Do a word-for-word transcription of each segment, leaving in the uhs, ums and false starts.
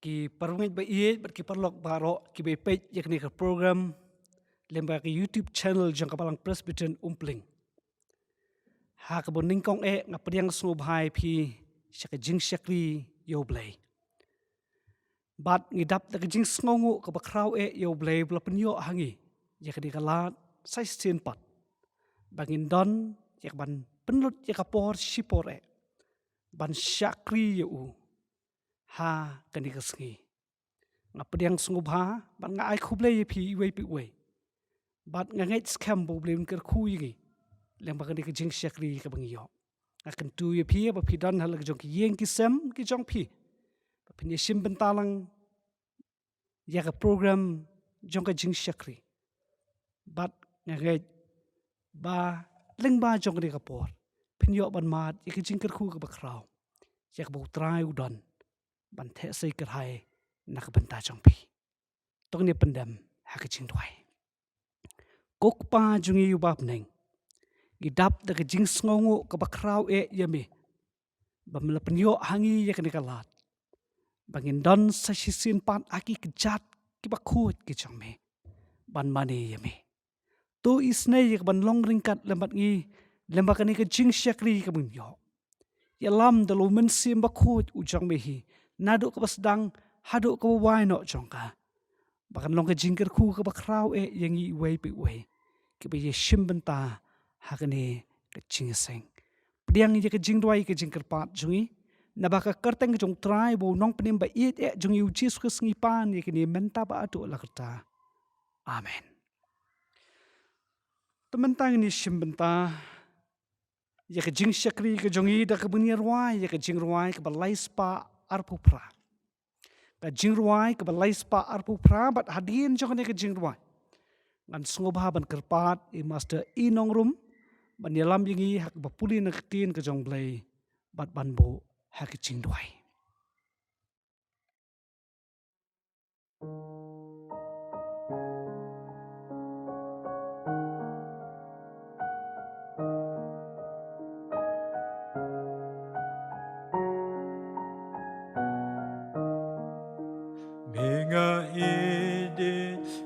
Ki parangeit ba ïeit bad ki paralok baroh kiba peit ïa kane ka program lyngba ka YouTube channel jong ka Balang Presbyterian Umpling. Ha kaba nyngkong eh nga pdiang sngewbha ïa phi sha ka jingshakri ïa U Blei. Bad ngi dap da ka jingsngewnguh kaba khraw eh ïa U Blei ba la pynïoh ha ngi ïa kane ka lad sa shisien pat ba ngin don ïa ka ban pynlut ïa ka por shipor eh ban shakri ïa U ha kane ka sngi. Nga pdiang sngewbha bad nga ai khublei ïa phi iwei pa iwei. Bad nga ngeit skhem ba U Blei un kyrkhu ïa ngi lyngba kane ka jingshakri kaba ngi ïoh. Nga kyntu ïa phi ba phi don ha la ka jong ki ïing ki sem ki jong phi ba phin ïa shim bynta lang ïa ka program jong ka jingshakri. Bad nga ngeit ba lyngba jong kane ka por phin ïoh ban mad ïa ka jingkyrkhu kaba khraw ïa kaba U Trai u don ban theh sei kyrhai na ka bynta jong phi. To ngin ïa pyndem ha ka jingduwai. Ko Kpa jong ngi uba ha bneng, ngi dap da ka jingsngewnguh kaba khraw eh ïa Me ba Me la pynïoh ha ngi ïa kane ka lad ba ngin don sa shisien pat ha ki kjat kiba khuid ki jong Me ban mane ïa Me. To isynei ïa ka ban long ryngkat lem bad ngi lyngba kane ka jingshakri kaba ngin ïoh. Ïalam da la U Mynsiem Bakhuid u jong Me hi, naduh kaba sdang haduh kaba wai noh jong ka, ba kan long ka jingkyrkhu kaba khraw eh ïa ngi iwei pa iwei kiba ïa shim bynta ha kane ka jingïaseng. Pdiang ïa ka jingduwai ka jingkyrpad jong ngi naba ka kyrteng jong U Trai bad U Nongpynim ba ïeit eh jong ngi U Jisu Khrist ngi pan ïa kine mynta bad haduh la katta. Amen. Te mynta ngin ïa shim bynta ïa ka jingshakri ka jong ngi da kaba ngin ïa rwai ïa ka jingrwai kaba lai spah arphew phra. Ka jingrwai kaba lai spah arphew phra, bad hadien jong kane ka jingrwai ngan sngewbha ban kyrpad ïa i Master I Nongrum ban ïalam ïa ngi ha kaba pule na ka ktien ka jong U Blei bad ban buh ha ka jingduwai. Me nga ïeit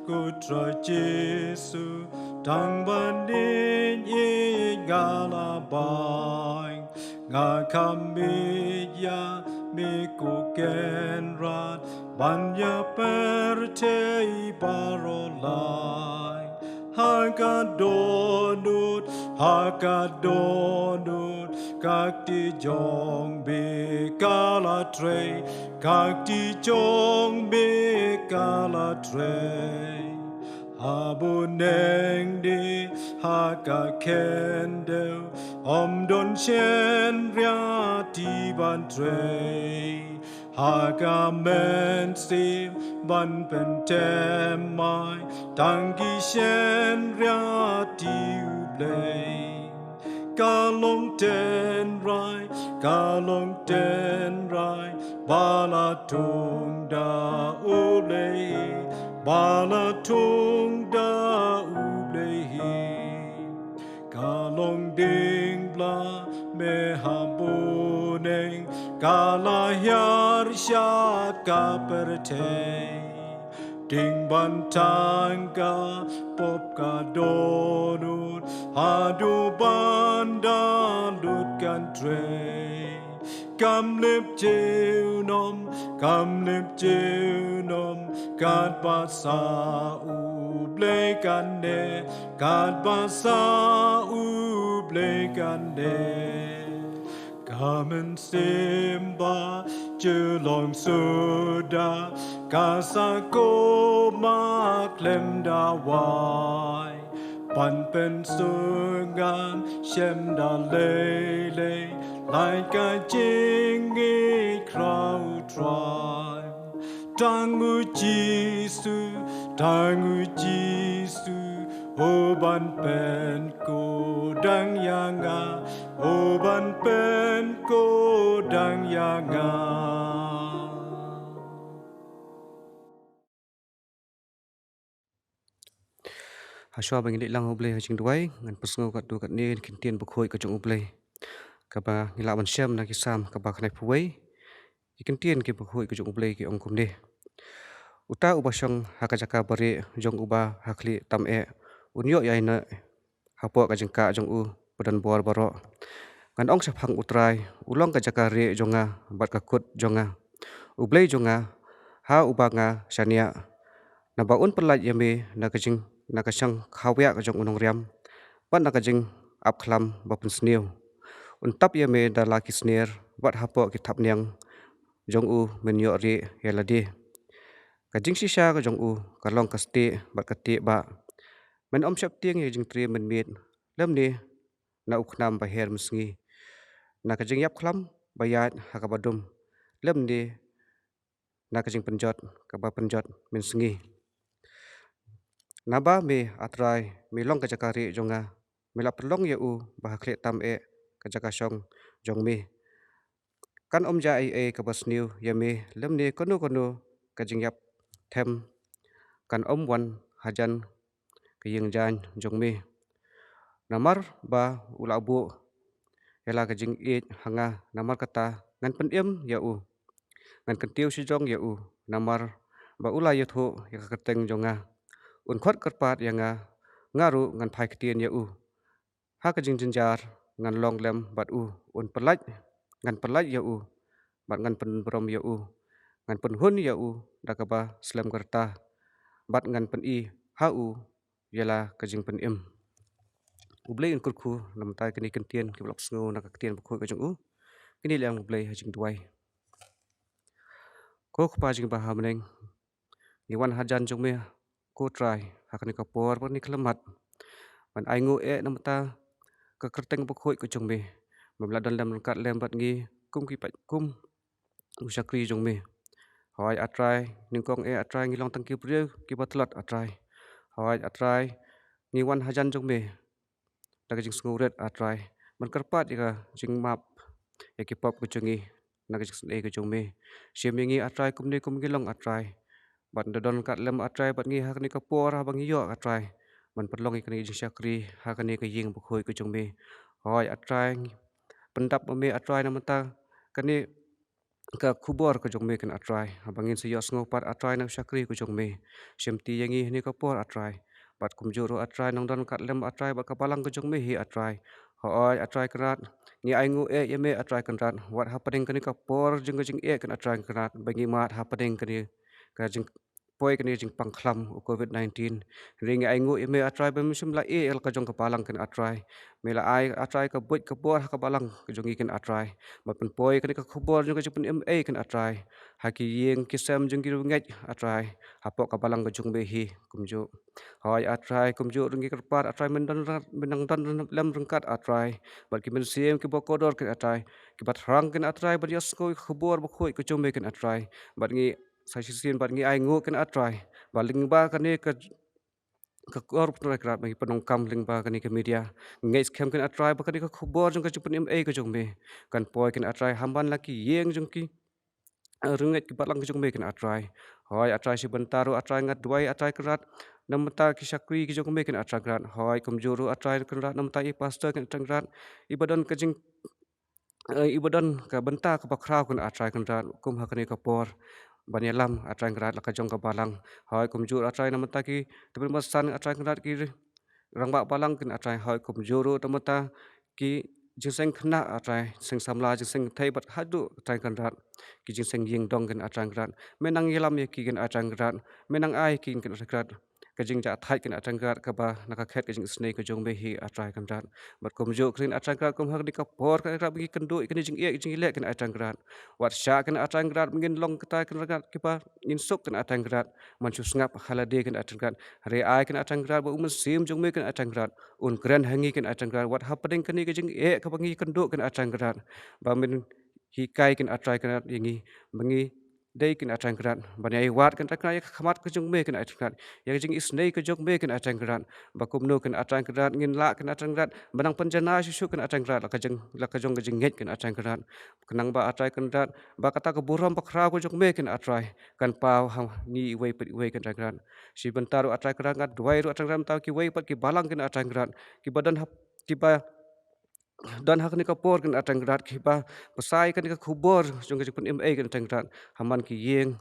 ko Trai Jisu, tang ban ïeit nga la biang. Nga kham ïeit ïa Me ko Kynrad ban ïa pyrthei baroh lai. Ha ka dohnud, ha ka dohnud, ka kti jong Me ka la trei, ka kti jong Me ka la trei. Ha bneng ne ha ka khyndew, ym don shynriat ban trei. Ha ka mynsiem ban pynthymmai, tang ki shynriat U Blei. Ka long tynrai, ka long tynrai, ba la thung da U Blei, ba la thung da U Blei. Ka long diengphna Me ha bneng, ka la hiar sha ka pyrthei. Ding ban tang ka pop ka dohnud, haduh ban da lut kan trei. Kam lip junom, kam lip junom, katba sa U Blei kane, katba sa U Blei kane. Ka mynsiem ba ju long suda, ka sa koma khlem da wai. Ban pynsngew ngam shym da lei lei, lait ka jingïeit khraw U Trai. Tang U Jisu, tang U Jisu, u ban pynkut dang ïa nga, u ban pynkut dang ïa nga. Hashwa ba ngin leit lang ha U Blei ha jingduwai, ngan pynsngew katto katne na ki ktien bakhuid ka jong U Blei, kaba ngi lah ban shem na ki Salm kaba khyndaiphew wei, Ki kyntien kiba khuid ka jong U Blei ki ong kumne: Uta uba shong ha ka jaka barieh jong uba ha khlieh tam eh, un ïoh ïaineh hapoh ka jingkah jong u badonbor baroh. Ngan ong shaphang U Trai, u long ka jaka rieh jong nga bad ka kut jong nga, U Blei jong nga, ha uba nga shaniah. Naba un pyllait ïa me na ka jing, na ka shang khawiah ka jong u nongriam, bad na ka jingap khlam ba pynsniew. Un tap ïa me da la ki sner, bad hapoh ki thapniang jong u men ïoh rieh ïa lade. Ka jingshisha ka jong u ka long ka stieh bad ka tieh bah. Men ym sheptieng ïa ka jingtriem mynmiet, lymne na u khnam ba her mynsngi, na ka jingïap khlam ba ïaid ha kaba dum, lymne na ka jingpynjot kaba pynjot mynsngi. Naba me, A Trai, me long ka jaka rieh jong nga, me la pynlong ïa u ba ha khlieh tam eh ka jaka shong jong me. Kan ym jia ei ei kaba sniew ïa me, lymne kano kano ka jingïap them kan ym wan hajan ka ïing jaiñ jong me. Namar ba u la buh ïa la ka jingïeit ha nga, namar kata ngan pynim ïa u, ngan kyntiew shajong ïa u, namar ba u la ïathuh ïa ka kyrteng jong nga. Un khot kyrpad ïa nga, nga ruh ngan phai ktien ïa u. Ha ka jingjynjar ngan long lem bad u, un pyllait, ngan pyllait ïa u, bad ngan pynburom ïa u, ngan pynhun ïa u da kaba slem ka rta, bad ngan pyni ha u ïa la ka jingpynim. U Blei un kyrkhu na ka bynta kine ki kyntien kiba la pynsngew na ka ktien bakhuid ka jong u. Kine leh ïa U Blei ha jingduwai. Ko Kpa jong ngi ba ha bneng, ngi wan hajan jong me, ko Trai, ha kane ka por bad kane ka khyllipmat, ban ainguh eh na ka bynta ka kyrteng bakhuid ka jong me, ba me la don lem ryngkat lem bad ngi kum ki paid, kum u shakri jong me. Hooid A Trai, nyngkong eh A Trai ngi long tang ki briew kiba tlot A Trai. Hooid A Trai, ngi wan hajan jong me da ka jingsngewrit A Trai, ban kyrpad ïa ka jingmap ïa ki pop ka jong ngi na ka jingsnei ka jong me. Shim ïa ngi A Trai kumne kum ngi long A Trai, bad da don ryngkat lem A Trai bad ngi ha kane ka por haba ngi ïoh A Trai ban pynlong ïa kane ka jingshakri ha kane ka ïing bakhuid ka jong me. Hooid A Trai, pyndap ma me A Trai na ka bynta kane ka khubor ka jong me kin A Trai, haba ngin sa ïohsngew pat A Trai na ka shakri ka jong me. Shim ti ïa ngi ha kane ka por A Trai, bad kumjuh ruh A Trai nang don ryngkat lem A Trai bad ka balang ka jong me hi A Trai. Hooid A Trai Kynrad, ngi ainguh eh ïa me A Trai Kynrad, wat hapdeng kane ka por jong ka jingeh kin A Trai Kynrad, ba ngi mad hapdeng kane ka jing poi kane ka jingpang khlam u Covid nineteen. Hynrei ngi ainguh ïa me A Trai ba me shym la ïeh ïa la ka jong ka balang kin A Trai. Me la ai A Trai ka buit ka bor ha ka balang ka jong ngi kin A Trai, ban pynpoi kane ka khubor jong ka jingpynim ei kin A Trai ha ki ïing ki sem jong ki riewngeit A Trai, hapoh ka balang ka jong me hi kumjuh. Hooid A Trai, kumjuh ruh ngi kyrpad A Trai, men don, men nang don lem ryngkat A Trai, bad ki mynsiem kiba kordor kin A Trai, kiba thrang kin A Trai ban ïohsngew ïa ka khubor bakhuid ka jong me kin A Trai. Bad ngi sa shisien bad ngi ainguh kin A Trai ba lyngba kane ka, ka kor pynroi Kynrad, ba ngi pyndonkam lyngba kane ka media, ngi ngeit skhem kin A Trai ba kane ka khubor jong ka jingpynim ei ka jong me kan poi kin A Trai ha man la ki ïing jong ki, eh, riewngeit ki balang ka jong me kin A Trai. Hooid A Trai, shi bynta ruh A Trai nga duwai A Trai Kynrad na ka bynta ki shakri ki jong me kin A Trai Kynrad. Hooid kumjuh ruh A Trai Kynrad na ka bynta i pastor kin A Trai Kynrad, iba don ka jing, eh, iba don ka bynta kaba khraw kin A Trai Kynrad kum ha kane ka por ban ïalam A Trai Kynrad la ka jong ka balang. Hooid kumjuh A Trai na ka bynta ki tymmen basan A Trai Kynrad, ki rangbah balang kin A Trai. Hooid kumjuh ruh na ka bynta ki jingseng khynnah A Trai, jingseng samla, jingseng kynthei bad haduh A Trai Kynrad ki jingseng ïing dong kin A Trai Kynrad. Me nang ïalam ïa ki kin A Trai Kynrad, me nang ai ki kin A Trai Kynrad ka jingjahthait kin A Trai Kynrad kaba na ka khet ka jingisynei ka jong me hi A Trai Kynrad. Bad kumjuh kin A Trai Kynrad kum ha kane ka por kin A Trai Kynrad ba ngi kynduh ïa kane ka jingeh ka jingïaleh kin A Trai Kynrad, wat shah kin A Trai Kynrad ba ngin long kita kin A Trai Kynrad kiba ngin suk kin A Trai Kynrad, man shu sngap ha lade kin A Trai Kynrad. Hynrei ai kin A Trai Kynrad ba u Mynsiem jong me kin A Trai Kynrad un kren ha ngi kin A Trai Kynrad, wat hapdeng kane ka jingeh kaba ngi kynduh kin A Trai Kynrad, ba men hikai kin A Trai Kynrad ïa ngi, ba ngi dei kin A Trai Kynrad ban ïai wad kin A Trai Kynrad ïa ka khmat ka jong me kin A Trai Kynrad, ïa ka jingisynei ka jong me kin A Trai Kynrad, ba kumno kin A Trai Kynrad ngin lah kin A Trai Kynrad ban nang pynjanai shuh shuh kin A Trai Kynrad la ka jong, la ka jong ka jingngeit kin A Trai Kynrad. Khnang ba A Trai Kynrad ba kata ka burom bakhraw ka jong me kin A Trai kan paw ha ngi iwei pa iwei kin A Trai Kynrad. Shi bynta ruh A Trai Kynrad nga duwai ruh A Trai Kynrad na ka bynta kiwei pat ki balang kin A Trai Kynrad, kiba don hap, kiba don ha kane ka por kane A Trai Kynrad kiba pynshai kane ka khubor jong ka jingpynim ei kane A Trai Kynrad ha man ki ïing,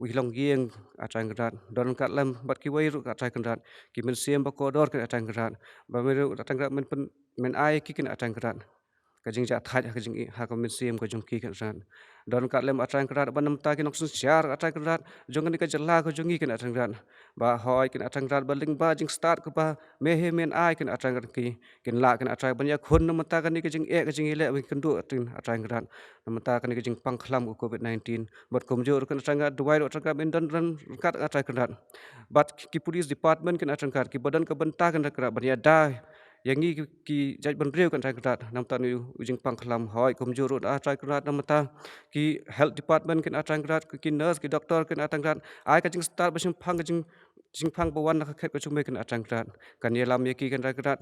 ki longïing A Trai Kynrad. Don ryngkat lem bad kiwei ruh kane A Trai Kynrad, ki mynsiem ba kordor kane A Trai Kynrad, ba me ruh A Trai Kynrad men pyn, men ai ki kane A Trai Kynrad ka jingjahthait ha ka jingï, ha ka mynsiem ka jong ki kane A Trai Kynrad. Don ryngkat lem A Trai Kynrad bad namar ki nongsynshar A Trai Kynrad jong kane ka jylla ka jong ngi kane A Trai Kynrad, ba hoi kane A Trai Kynrad ba lyngba jingstad kaba me hi men ai kane A Trai Kynrad ki, kin lah kane A Trai ban ïakhun namar kane ka jingeh ka jingïaleh ba ngi kynduh A Trai Kynrad, namar kane ka jingpang khlam ka covid nineteen. Bad kumjuh ruh kane A Trai Kynrad, duwai ruh A Trai Kynrad men don ryngkat A Trai Kynrad bad ki police department kane A Trai Kynrad, kiba don ka bynta kane A Trai Kynrad ban ïada ïa ngi ki, ki jaitbynriew kane A Trai Kynrad namar une u jingpang khlam. Hoi kumjuh ruh A Trai Kynrad namar ki health department kane A Trai Kynrad, ki nurse, ki doctor kane A Trai Kynrad, ai ka jingstad ba shemphang ka jing, shemphang ba wan na ka khet ka jong me kane A Trai Kynrad. Kan ïalam ïa ki kane A Trai Kynrad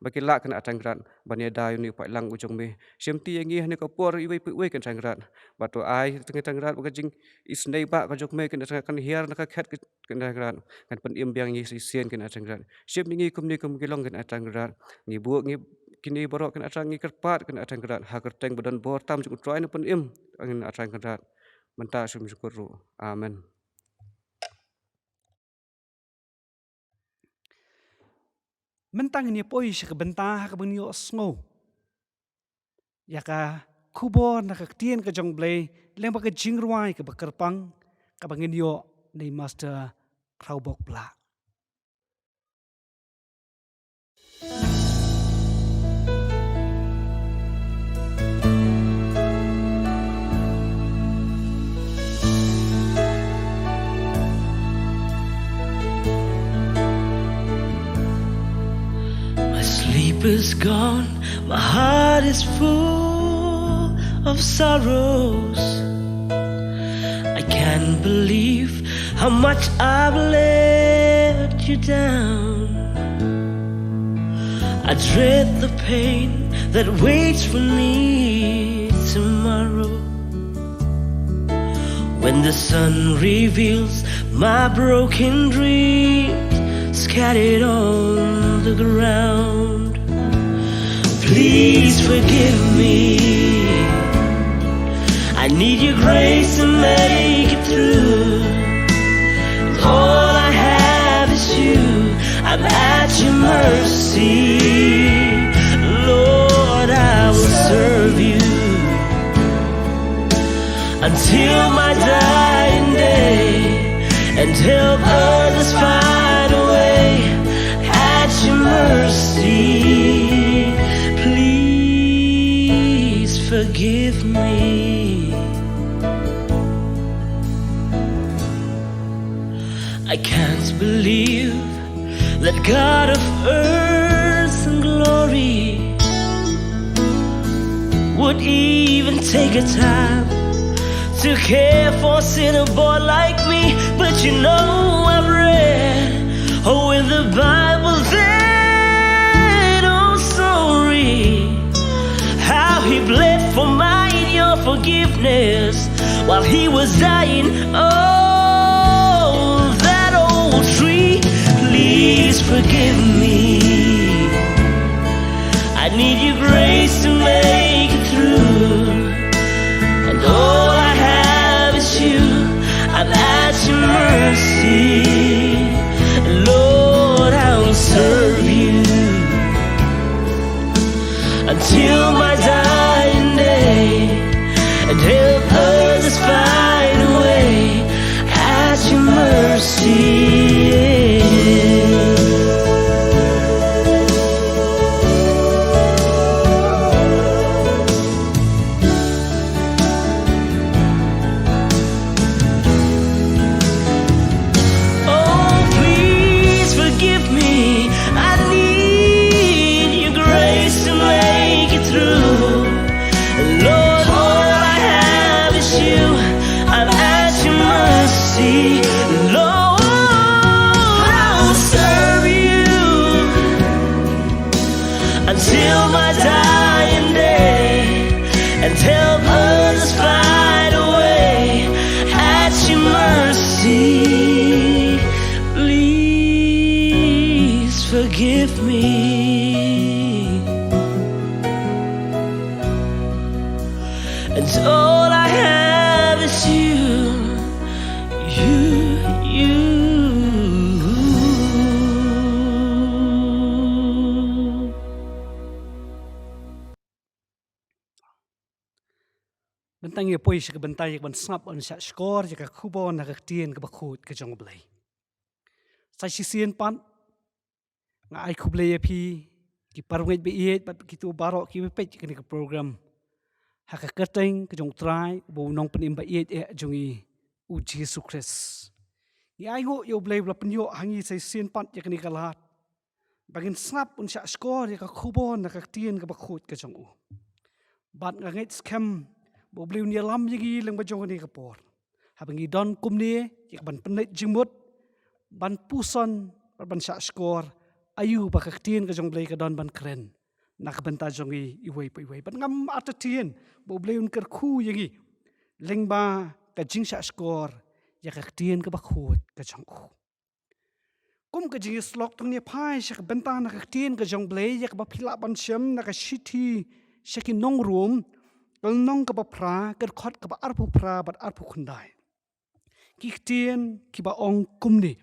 ba ki lah kane A Trai Kynrad ban ïada ïa une u paidlang u jong me. Shimti ïa ngi ha kane ka por iwei pa iwei kane A Trai Kynrad. Bad to ai te ngi A Trai Kynrad ba ka jingisynei ba ka jong me kane A Trai Kynrad kan hiar na ka khet kane A Trai Kynrad, kan pynim biang ïa ngi shisien kane A Trai Kynrad. Shim ïa ngi kumne kum ki long kane A Trai Kynrad. Ngi buh ngi kine baroh kane A Trai, ngi kyrpad kane A Trai Kynrad ha ka kyrteng ba don bor tam jong U Trai ne Pynim kane A Trai Kynrad. Mynta shim shukor ruh. Amen. Mynta ngin ïa poi sha ka bynta ha kaba ngin ïohsngew ïa ka khubor na ka ktien ka jong U Blei lyngba ka jingrwai kaba kyrpang kaba ngin ïoh na i Master Khrawbok Blah. My sleep is gone, my heart is full of sorrows. I can't believe how much I've let you down. I dread the pain that waits for me tomorrow, when the sun reveals my broken dreams scattered on the ground. Please forgive me. I need your grace to make it through. And all I have is you. I'm at your mercy. Lord, I will serve you until my dying day, and help others find a way at your mercy. Please forgive me. I can't believe that God of earth and glory would even take a time to care for a sinner boy like me. But you know, I've read, oh, in the Bible that, oh, sorry, how he bled for mine, your forgiveness, while he was dying on that old tree. Please forgive me. I need your grace to make it through. And all I have is you. I'm at your mercy. Lord, I will serve you until my dying day, and help others find a way at your mercy. Oh, please forgive me. I need your grace to make it through. Lord, all I have is you. I'm at your mercy. Lord, It's all I have is you, you, you. Mynta ngin ïa poi sha ka bynta ïa ka ban sngap, ban shahshkor ïa ka khubor na ka ktien kaba khuid ka jong U Blei. Sa shisien pat nga ai khublei ïa phi ki parangeit ba ïeit bad kito baroh kiba peit ïa kane ka program ha ka kyrteng ka jong U Trai uba u Nongpynim ba ïeit eh jong ngi, U Jisu Khrist. Ngi ainguh ïa U Blei ba la pynïoh ha ngi sa shisien pat ïa kane ka lad ba ngin sngap, un shahshkor ïa ka khubor na ka ktien kaba khuid ka jong u. Bad nga ngeit skhem ba U Blei un ïalam ïa ngi lyngba jong kane ka por, haba ngi don kumne ïa ka ban pynleit jingmut, ban puson bad ban shahshkor aïu ba ka ktien ka jong U Blei ka don ban kren na ka bynta jong ngi iwei pa iwei. Bad ngam artatien ba U Blei un kyrkhu ïa ngi lyngba ka jingshahshkor ïa ka ktien kaba khuid ka jong u. Kum ka jingïasyllok, to ngin ïa phai sha ka bynta na ka ktien ka jong U Blei ïa kaba phi lah ban shem na ka shithi sha ki nong Rom, ka lynnong kaba phra, ka dkhot kaba arphew phra bad arphew khyndai. Ki ktien kiba ong kumne: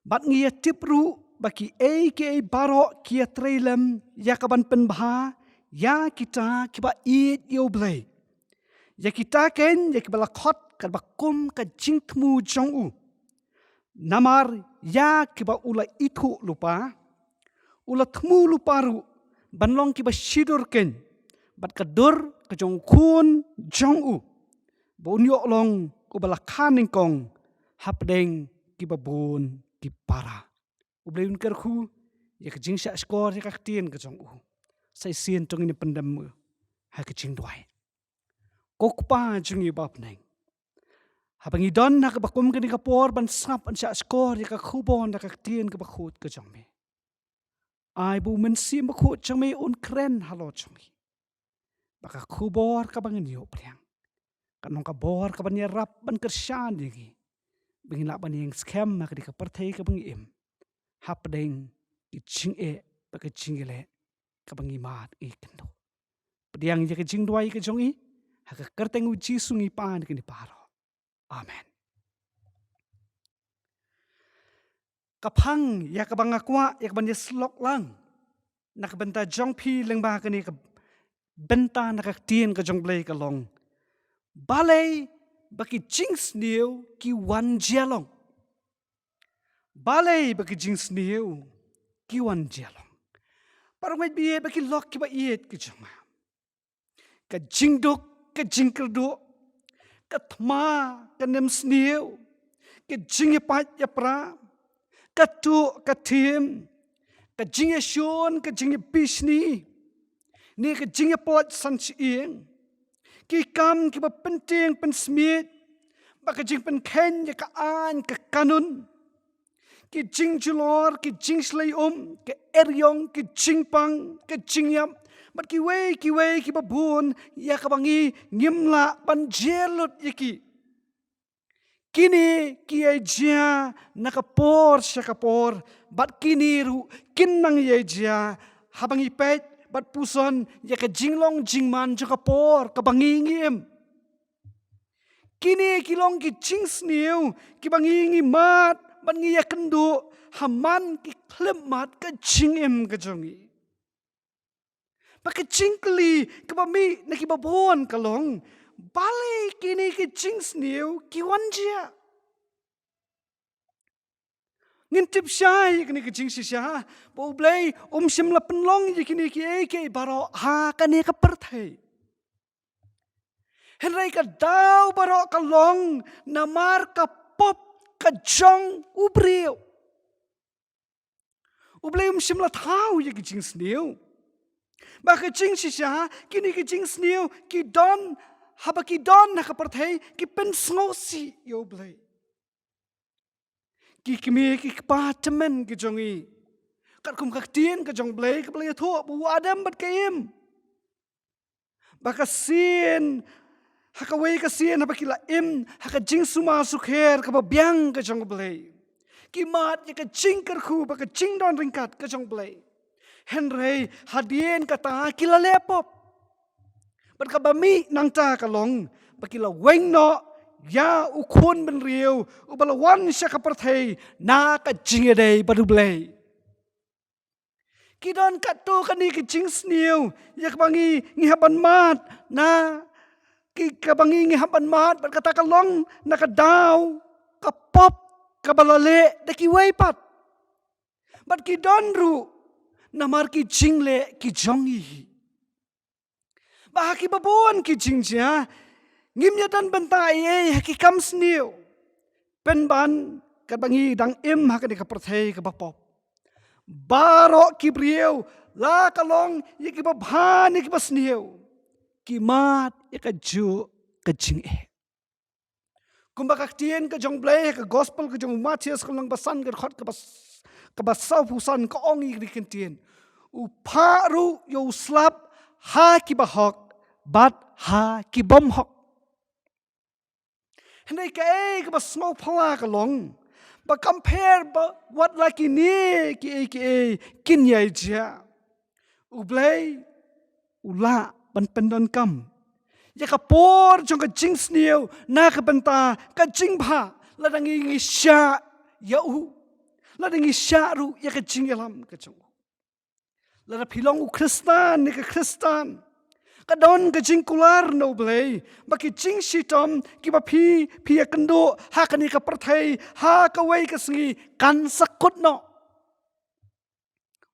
Bad ngi ïa tip ruh ba kiei kiei baroh ki ïatrei lem ïa ka ban pynbha ïa kita kiba ïeit ïa U Blei. Ïa kita keiñ ïa kiba la khot katba kum ka jingthmu jong u. Namar ïa kiba u la ithuh lypa, u la thmu lypa ruh ban long kiba shidur keiñ bad ka dur ka jong u Khun jong u, ba un ïoh long uba la kha nyngkong hapdeng kiba bun ki para. U Blei un kyrkhu ïa ka jingshahshkor ïa ka ktien ka jong u. Sa shisien to ngin ïa pyndem ha ka jingduwai. Ko Kpa jong ngi ba ha bneng, haba ngi don ha kaba kum kane ka por ban sngap, ban shahshkor ïa ka khubor na ka ktien kaba khuid ka jong me, ai ba U Mynsiem Bakhuid jong me un kren halor jong ngi, ba ka khubor kaba ngin ïoh pdiang kan long ka bor kaban ïarap ban kyrshan ïa ngi, ba ngin lah ban ïeng skhem ha kane ka pyrthei kaba ngi im, hapdeng ki jingeh bad ki jingïaleh kaba ngi mad ngi kynduh. Pdiang ïa ka jingduwai ka jong ngi ha ka kyrteng U Jisu ngi pan ïa kine baroh. Amen. Ka phang ïa kaba nga kwah ïa kaban ïasyllok lang na ka bynta jong phi lyngba kane ka bynta na ka ktien ka jong U Blei ka long: Balei ba ki jingsniew ki wan jia long? Balei ba ki jingsniew ki wan jia long? Para ngeit ba ïeit bad ki lok kiba ïeit ki jong nga, ka jingduk, ka jingkyrduh, ka thma, ka nemsniew, ka jingïapait ïapra, ka tuh ka thiem, ka jingïashun, ka jingïabishni, ne ka jingïapait san shyieng, ki kam kiba pyntieng pynsmiej, bad ka jingpynkheiñ ïa ka aiñ ka kanun, ki jingjulor, ki jingshlei um, ka eriong, ki jingpang, ka jingïap, bad kiwei kiwei kiba bun ïa kaba ngi ngim lah ban jia lut ïa ki. Kine ki ïai jia na ka por sha ka por, bad kine ruh kin nang ïai jia haba ngi peit bad puson ïa ka jinglong jingman jong ka por kaba ngi ngi im. Kine ki long ki jingsniew kiba ngi ngi mad bad ngi ïakynduh ha man ki khyllipmat ka jingim ka jong ngi. Bad ka jingkylli kaba mih na kiba bun ka long: Balei kine ki jingsniew ki wan jia? Ngin tip shai ïa kane ka jingshisha ba U Blei um shym la pynlong ïa kine kiei kiei baroh ha kane ka pyrthei. Hynrei ka daw baroh ka long namar ka pop ka jong u briew. U Blei um shym la thaw ïa ki jingsniew. Bad ka jingshisha, kine ki jingsniew ki don, haba ki don ha ka pyrthei, ki pynsngewsih ïa U Blei. Ki kmie ki kpa tymmen ki jong ngi, katkum ka ktien ka jong U Blei kaba la ïathuh ba u Adam bad ka Im, ba ka sien, ha kawei ka sien haba ki la im ha ka jingsumar sukher kaba biang ka jong U Blei, ki mad ïa ka jingkyrkhu bad ka jingdon ryngkat ka jong U Blei. Hynrei hadien kata ki la leh pop. Bad kaba mih nangta ka long ba ki la weng noh ïa u khun bynriew uba la wan sha ka pyrthei na ka jingïadei bad U Blei. Ki don katto katne ki jingsniew ïa kaba ngi, ngi hap ban mad na, ki, kaba ngi, ngi hap ban mad, bad kata ka long na ka daw ka pop kaba la leh da kiwei pat. Bad ki don ruh namar ki jingleh ki jong ngi. Ba ha kiba bun ki jingjia ngim ïadon bynta ei ei ha ki kam sniew, pynban katba ngi dang im ha kane ka pyrthei kaba pop. Baroh ki briew, la ka long ïa kiba bha ne kiba sniew, ki mad ïa kajuh ka jingeh. Kumba ka ktien ka jong U Blei ha ka gospel ka jong u Mathaios ka lynnong ba san ka dkhot kaba s-, kaba sawphew san ka ong ïa kane ka ktien: U phah ruh ïa u slap ha kiba hok bad ha ki bym hok. Hynrei kaei kaba sngewphylla ka long ba compare bad wat la kine kiei kiei kin ïai jia, U Blei u lah ban pyndonkam ïa ka por jong ka jingsniew na ka bynta ka jingbha, lada ngi, ngi shah ïa u, lada ngi shah ruh ïa ka jingïalam ka jong u. Lada phi long u Khristan ne ka Khristan, ka don ka jingkular na U Blei ba ki jingshitom kiba phi, phi ïakynduh ha kane ka pyrthei ha kawei ka sngi kan sa kut noh.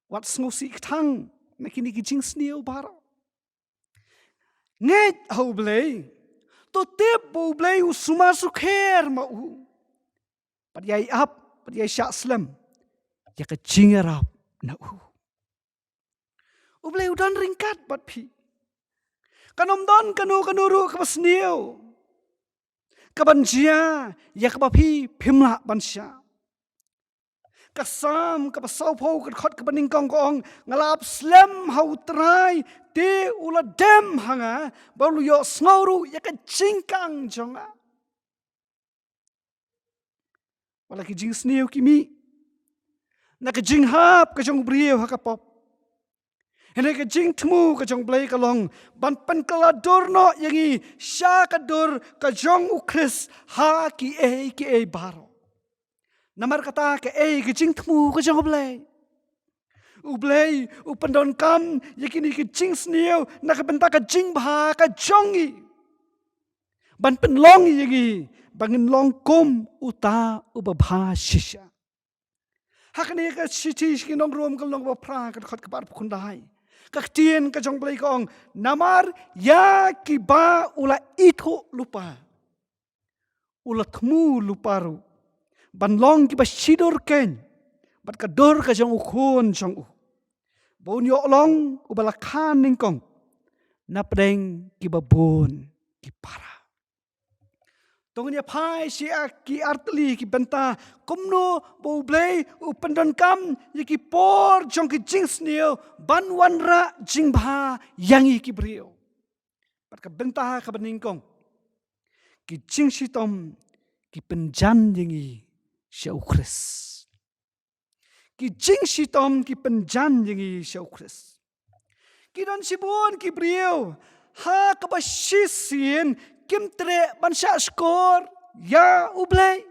Wat sngewsih kthang na kine ki jingsniew baroh. Ngeit ha U Blei. To tip ba U Blei u sumar sukher ma u. Bad ïai ap, bad ïai shah slem ïa ka jingïarap na u. U Blei u don ryngkat bad phi. Kan ym don kano kano ruh kaba sniew kaban jia ïa kaba phi phim lah ban shah. Ka Salm kaba sawphew ka dkhot kaba nyngkong ka ong, nga la ap slem ha U Trai, te u la dem ha nga, bad u la ïohsngew ruh ïa ka jingkang jong nga. Wat la ki jingsniew ki mih na ka jinghap ka jong u briew ha ka pop, hynrei ka jingthmu ka jong U Blei ka long ban pynkylla dur noh ïa ngi sha ka dur ka jong U Khrist ha kiei kiei baroh. Namar kata kaei ka jingthmu ka jong U Blei? U Blei u pyndonkam ïa kine ki jingsniew na ka bynta ka jingbha ka jong ngi, ban pynlong ïa ngi ba ngin long kum uta uba bha shisha. Ha kane ka shithi sha ki nong Rom ka lynnong ba phra ka dkhot kaba arphew khyndai, ka ktien ka jong U Blei ka ong, namar ïa kiba u la ithuh lypa, u la thmu lypa ruh ban long kiba shidur keiñ bad ka dur ka jong u Khun jong u, ba un ïoh long uba la kha nyngkong na pdeng kiba bun ki para. To ngin ïa phai sha ki artylli ki bynta kumno ba U Blei u pyndonkam ïa ki por jong ki jingsniew ban wanrah jingbha ïa ngi ki briew. Bad ka bynta kaba nyngkong, ki jingshitom ki pynjan ïa ngi sha U Khrist. Ki jingshitom ki pynjan ïa ngi sha U Khrist. Ki don shibun ki briew ha kaba shisien kim treh ban shah shkor ïa U Blei.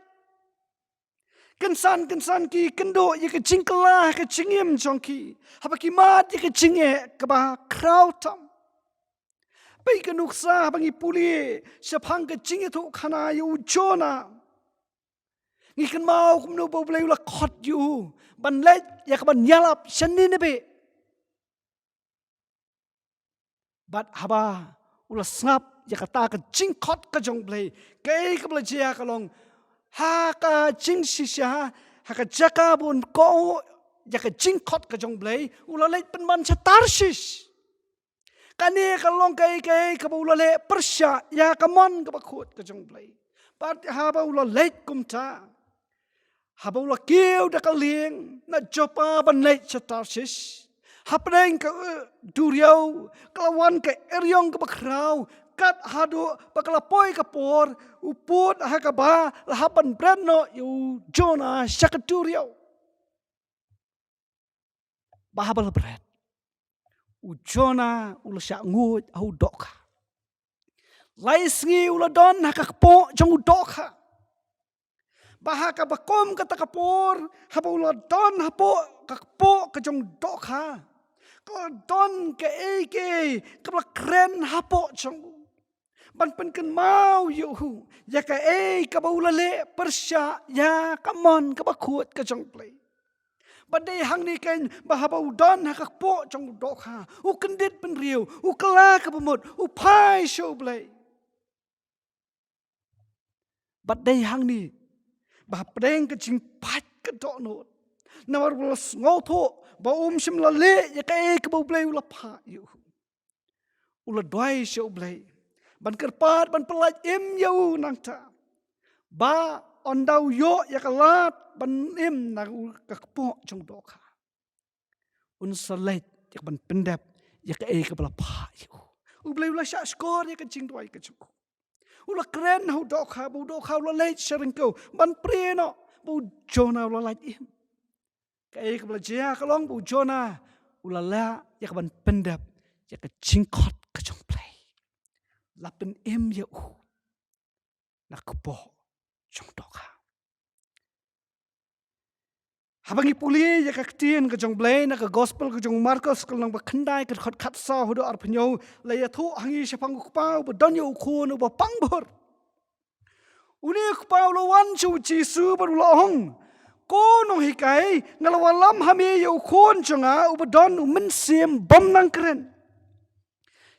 Kynsan kynsan ki kynduh ïa ka jingkylla ha ka jingim jong ki haba ki mad ïa ka jingeh kaba khraw tam. Peit ka nuksa haba ngi pule shaphang ka jingïathuhkhana ïa u Jonah. Ngi kynmaw kumno ba U Blei u la khot ïa u ban leit ïa ka ban ïalap sha Nineveh. Bad haba u la sngap ïa kata ka jingkhot ka jong U Blei, kaei kaba la jia ka long, ha ka jingshisha, ha ka jaka ba un kohnguh ïa ka jingkhot ka jong U Blei, u la leit pynban sha Tarshish. Kane ka long kaei kaei kaba u la leh pyrshah ïa ka mon kaba khuid ka jong U Blei. Bad haba u la leit kumta, haba u la kiew da ka lieng na Joppa ban leit sha Tarshish, hapdeng ka, eh, duriaw ka la wan ka eriong kaba khraw, kat haduh ba ka la poi ka por, u pud ha kaba la hap ban bret noh ïa u Jonah sha ka duriaw. Bad haba la bret, u Jonah u la shah nguid ha u dohkha. Lai sngi u la don ha ka kpoh jong u dohkha. Ba ha kaba kum kata ka por, haba u la don hapoh ka kpoh ka jong u dohkha, ka la don kaei kaei kaba la kren hapoh jong u, ban pynkynmaw ïa u ïa kaei kaba u la leh pyrshah ïa ka mon kaba khuid ka jong U Blei. Bad dei hangne keiñ ba haba u don ha ka kpoh jong u dohkha, u kyndit bynriew, u kylla kaba mut, u phai sha U Blei. Bad dei hangne ba hapdeng ka jingpait ka dohnud, namar u la sngewthuh ba um shym la leh ïa kaei kaba U Blei u la phah ïa u, u la duwai sha U Blei ban kyrpad ban pyllait im ïa u nangta, ba ynda u ïoh ïa ka lad ban im na ka kpoh jong u dohkha, un sa leit ïa ka ban pyndep ïa kaei kaba la phah ïa u. U Blei u la shah shkor ïa ka jingduwai ka jong u. U la kren ha u dohkha, ba u dohkha u la leit sha ryngkew ban prie noh ba u Jona u la lait im. Kaei kaba la jia ka long ba u Jona u la lah ïa ka ban pyndep ïa ka jingkhot ka jong U Blei. La pynim ïa u na ka kpoh jong u dohkha. Haba ngi pule ïa ka ktien ka jong U Blei na ka gospel ka jong u Markos ka lynnong ba khyndai ka dkhot khatsaw haduh arphew hynñiew, la ïathuh ha ngi shaphang u kpa uba don ïa u khun uba pang bor. Une u kpa u la wan sha u Jisu bad u la ong, "Ko nonghikai, nga la wallam ha me ïa u khun jong nga uba don u mynsiem bym nang kren.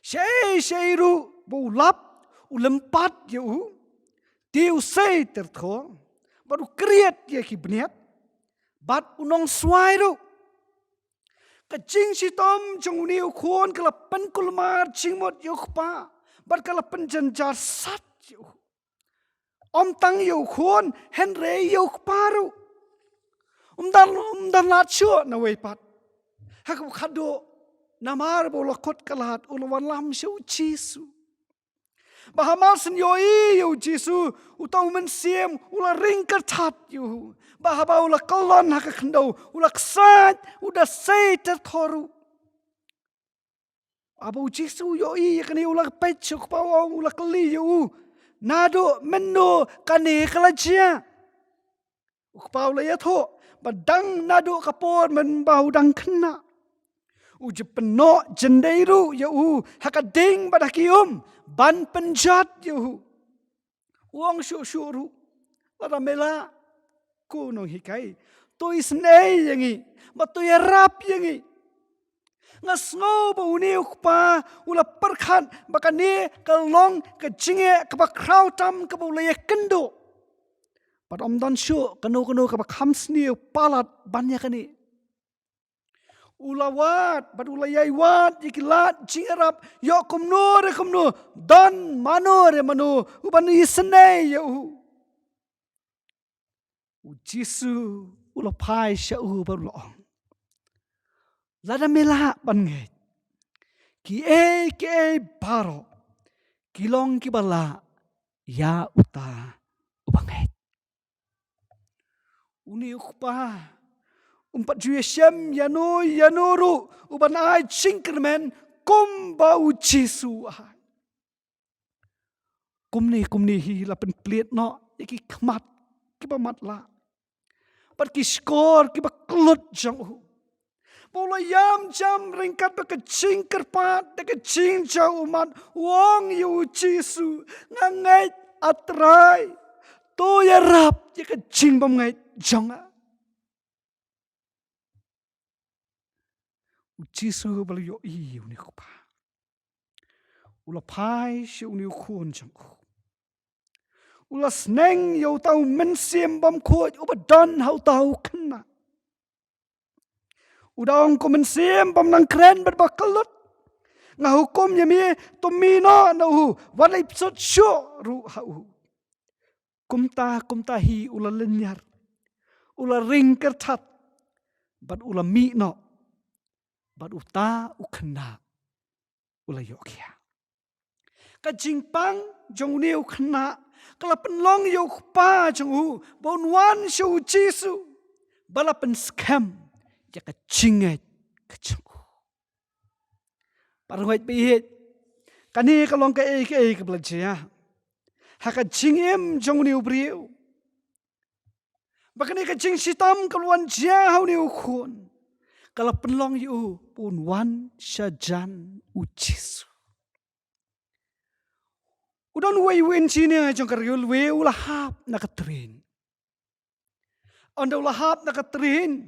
Shaei shaei ruh ba u lap, u lympat ïa u, te u sei tyrthor, bad u kriat ïa ki bniat, bad u nongswai ruh." Ka jingshitom jong une u khun ka la pynkulmar jingmut ïa u kpa, bad ka la pynjynjar sat ïa u. Ym tang ïa u khun, hynrei ïa u kpa ruh. Um don, um don lad shuh nawei pat. Ha kaba khadduh, namar ba u la kut ka lad, u la wallam sha u Jisu. Ba hamar shen ïohi ïa u Jisu, uta u mynsiem u la ring kyrthat ïa u. Ba haba u la kyllon ha ka khyndew, u la ksaid, u da sei tyrthor ruh. Haba u Jisu u ïohi ïa kane, u la peit sha u kpa, u la kylli ïa u, "Naduh mynno kane ka la jia?" U kpa u la ïathuh ba dang naduh ka por mynba u dang khynnah. U ju pynnoh jyndei ruh ïa u ha ka ding bad ha ki um ban pynjot ïa u. U ong shuh shuh ruh, "Lada me lah, ko nonghikai, to isynei ïa ngi, bad to ïarap ïa ngi." Nga sngew ba une u kpa u la pyrkhat ba kane ka long ka jingeh kaba khraw tam kaba u la ïakynduh. Bad ym don shuh kano kano kaba kham sniew palat ban ïa kane. U la wad, bad u la ïai wad ïa ki lad jingïarap, ïoh kumno re kumno, don mano re mano uban isynei ïa u. U Jisu u la phai sha u bad u la ong, "Lada me lah ban ngeit, kiei kiei baroh ki long kiba lah ïa uta uba ngeit." Une u kpa um pat ju ïashem ïano ïano ruh uban ai jingkyrmen kumba u Jisu u ai. Kumne kumne hi la pynplied noh ïa ki khmat kiba matlah bad ki shkor kiba kyllut jong u. Ba u la ïam jam ryngkat bad ka jingkyrpad da ka jingjaw ummat, u ong ïa u Jisu, "Nga ngeit, A Trai, to ïarap ïa ka jingbymngeit jong nga." U Jisu ba la ïohi ïa une u kpa, u la phai sha une u khun jong u. U la sneng ïa uta u mynsiem bymkhuid uba don ha uta u khynnah. U da ong, "Ko mynsiem bym nang kren bad ba kyllut, nga hukum ïa me, to mih noh na u, wat leit bsut shuh ruh ha u." Kumta kumta hi u la lynñiar, u la ring kyrthat, bad u la mih noh, bad uta u khynnah u la ïoh khiah. Ka jingpang jong une u khynnah ka la pynlong ïa u kpa jong u ba un wan sha u Jisu, ba la pynskhem ïa ka jingngeit ka jong u. Para ngeit ba ïeit, Kane ka long kaei kaei kaba la jia ha ka jingim jong une u briew. Ba kane ka jingshitom kaba la wan jia ha une u khun ka la pynlong ïa u ba un wan sha jan u Jisu. U don uwei u engineer jong ka railway u la hap na ka train. Ynda u la hap na ka train,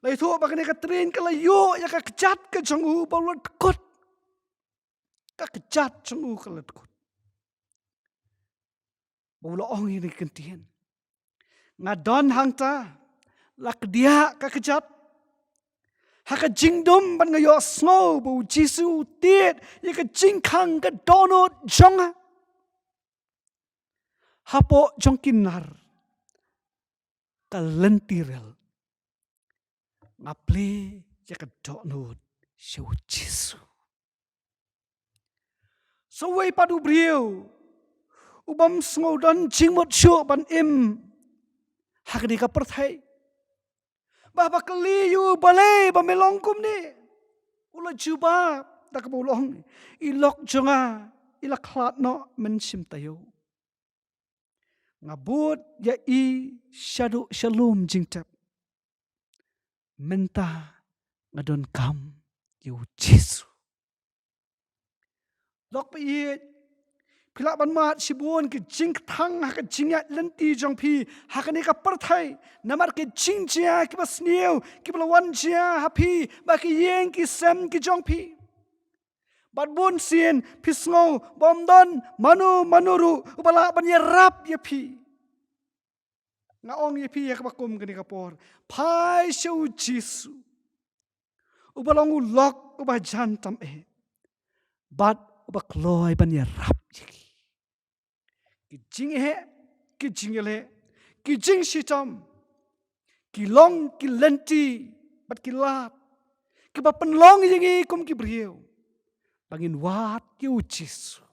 la ïathuh ba kane ka train ka la ïoh ïa ka kjat ka jong u ba u la dkut. Ka kjat jong u ka la dkut. Ba u la ong ïa kane ka ktien, nga don hangta, la kdiah ka kjat. Ha ka jingdum bad nga ïohsngew ba u Jisu u tied ïa ka jingkhang ka dohnud jong nga. Hapoh jong ki nar ka lynti rel nga plie ïa ka dohnud sha u Jisu. Sa uwei pat u briew u bym sngew don jingmut shuh ban im ha kane ka pyrthei. Ba haba kylli ïa u balei ba me long kumne, u la jubab da kaba u la ong, i lok jong nga i la khlad noh mynshim taïew. Nga bud ïa i shaduh sha lum jingtep. Mynta nga donkam ïa u Jisu. Lok ba ïeit, phi lah ban mad shibun ki jingkthang ha ka jingïaid lynti jong phi ha kane ka pyrthei namar ki jingjia kiba sniew kiba la wan jia ha phi bad ki ïing ki sem ki jong phi. Bad bun sien phi sngew ba ym don mano mano ruh uba lah ban ïarap ïa phi. Nga ong ïa phi ha kaba kum kane ka por, phai sha u Jisu, uba long u lok uba jan tam eh bad uba kloi ban ïarap ïa ki. Ki jingeh, ki jingïaleh, ki jingshitom, ki long ki lynti bad ki lad kiba pynlong ïa ngi kum ki briew ba ngin wad ïa u Jisu.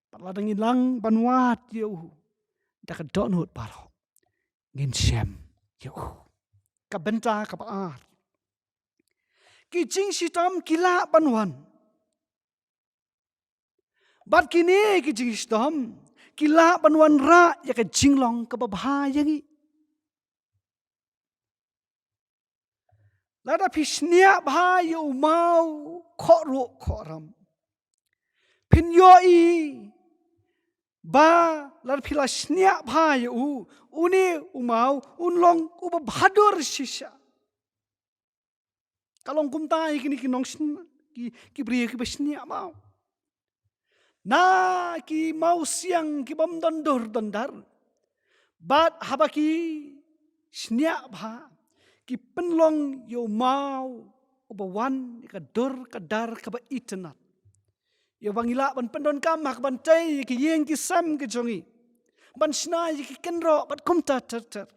Bad lada ngi lah ban wad ïa u da ka dohnud baroh, ngin shem ïa u. Ka bynta kaba ar, ki jingshitom ki lah ban wan. Bad kine ki jingshitom ki lah ban wanrah ïa ka jinglong kaba bha ïa ngi. Lada phi shniah bha ïa u maw khohruh khohram, phin ïohi ba lada phi la shniah bha ïa u, une u maw un long uba bhadur shisha. Ka long kumta ïa kine ki nongshna, ki, ki briew kiba shniah maw. Na ki mawsiang ki bym don dur don dar. Bad haba ki shniah bha, ki pynlong ïa u maw uba wan ïa ka dur ka dar kaba itynnad. Ïa ba ngi lah ban pyndonkam ha kaban tei ïa ki ïing ki sem ki jong ngi, ban shna ïa ki kynroh bad kumta ter ter.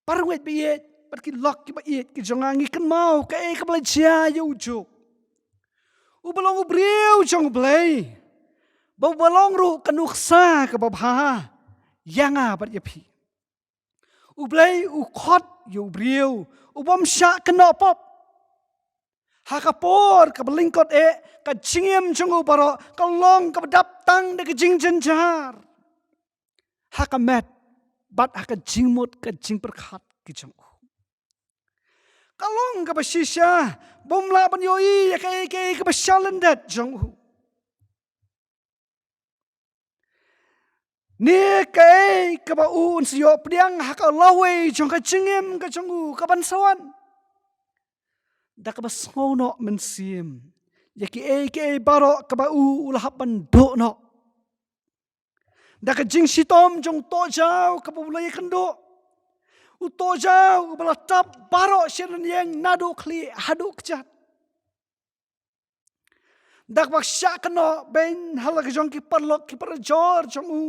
Para ngeit ba ïeit bad ki lok kiba ïeit ki jong nga, ngi kynmaw kaei kaba la jia ïa u Job, uba long u briew jong U Blei, ba uba long ruh ka nuksa kaba bha ïa nga bad ïa phi. U Blei u khot ïa u briew u bym shah kynnoh pop. Ha ka por kaba lyngkot eh, ka jingim jong u baroh ka long kaba dap tang da ka jingjynjar ha ka met bad ha ka jingmut ka jingpyrkhat ki jong u. Ka long kaba shisha, bym lah ban ïohi ïa kaei kaei kaba shalyndet jong u, ne kaei kaba un sa ïoh pdiang ha ka lawei jong ka jingim ka jong u kaban sa wan. Da kaba sngew noh mynsiem ïa kiei kiei baroh kaba u, u la hap ban duh noh. Da ka jingshitom jong u tohjaw kaba u la ïakynduh. U tohjaw uba la tap baroh shi rynïeng naduh khlieh haduh kjat. Da kaba shah kynnoh beiñ ha la ka jong ki paralok ki parajor jong u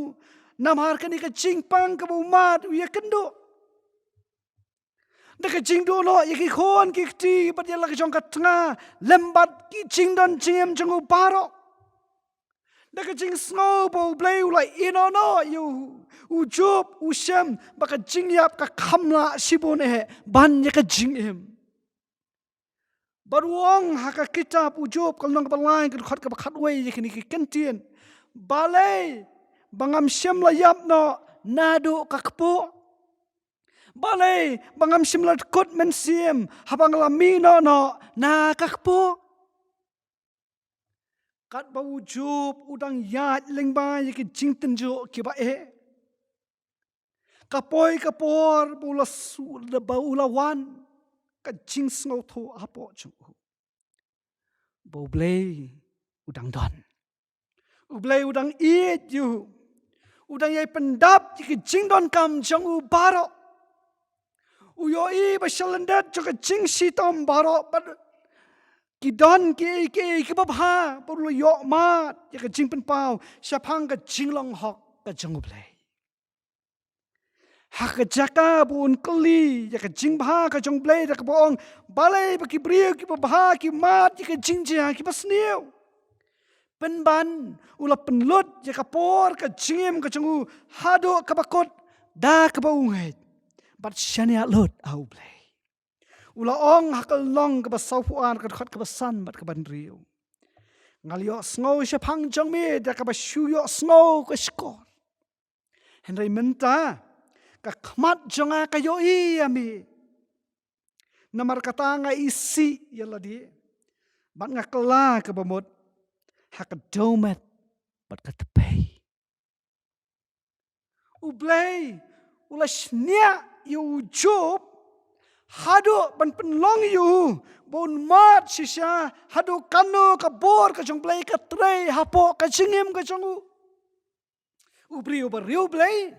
namar kane ka jingpang kaba u mad u ïakynduh. Da ka jingduh noh ïa ki khun ki kti bad ïa la ka jong ka tnga lem bad ki jingdon jingim jong u baroh. Da ka jingsngew ba U Blei u la ïehnoh noh ïa u, u Job u shem ba ka jingïap ka kham lah shibun eh ban ïa ka jingim. Bad u ong ha ka kitab u Job ka lynnong kaba lai ka dkhot kaba khatwei ïa kine ki kyntien. Balei ba ngam shym la ïap noh naduh ka kpoh? Balei ba ngam shym la kut mynsiem haba nga la mih noh noh na ka kpoh? Katba u Job u dang ïaid lyngba ïa ki jingtynjuh kiba eh, ka poi ka por ba u la su-, ba u la wan ka jingsngewthuh hapoh jong u ba U Blei u dang don. U Blei u dang ïeit ïa u. U dang ïai pyndap ïa ki jingdonkam jong u baroh. U ïohi ba sha lyndet jong ka jingshitom baroh bad ki don kiei kiei kiba bha, bad u la ïoh mad ïa ka jingpynpaw shaphang ka jinglong hok ka jong U Blei. Ha ka jaka ba un kylli ïa ka jingbha ka jong U Blei da kaba ong, balei ba ki briew kiba bha ki mad ïa ka jingjia kiba sniew? Pynban u la pynlut ïa ka por ka jingim ka jong u haduh kaba kut da kaba u ngeit bad shaniah lut ha U Blei. U la ong ha ka lynnong kaba sawphew ar ka dkhot kaba san bad kaba hynriew, nga la ïohsngew shaphang jong me da kaba shu ïohsngew ka shkor. Hynrei mynta ka khmat jong nga ka ïohi ïa me. Namar kata nga isih ïa lade bad nga kylla kaba mut ha ka dewmet bad ka tpei. U Blei u la shaniah ïa u Job haduh ban pynlong ïa u ba un mad shisha haduh kano ka bor ka jong U Blei ka trei hapoh ka jingim ka jong u. U briew uba riewblei,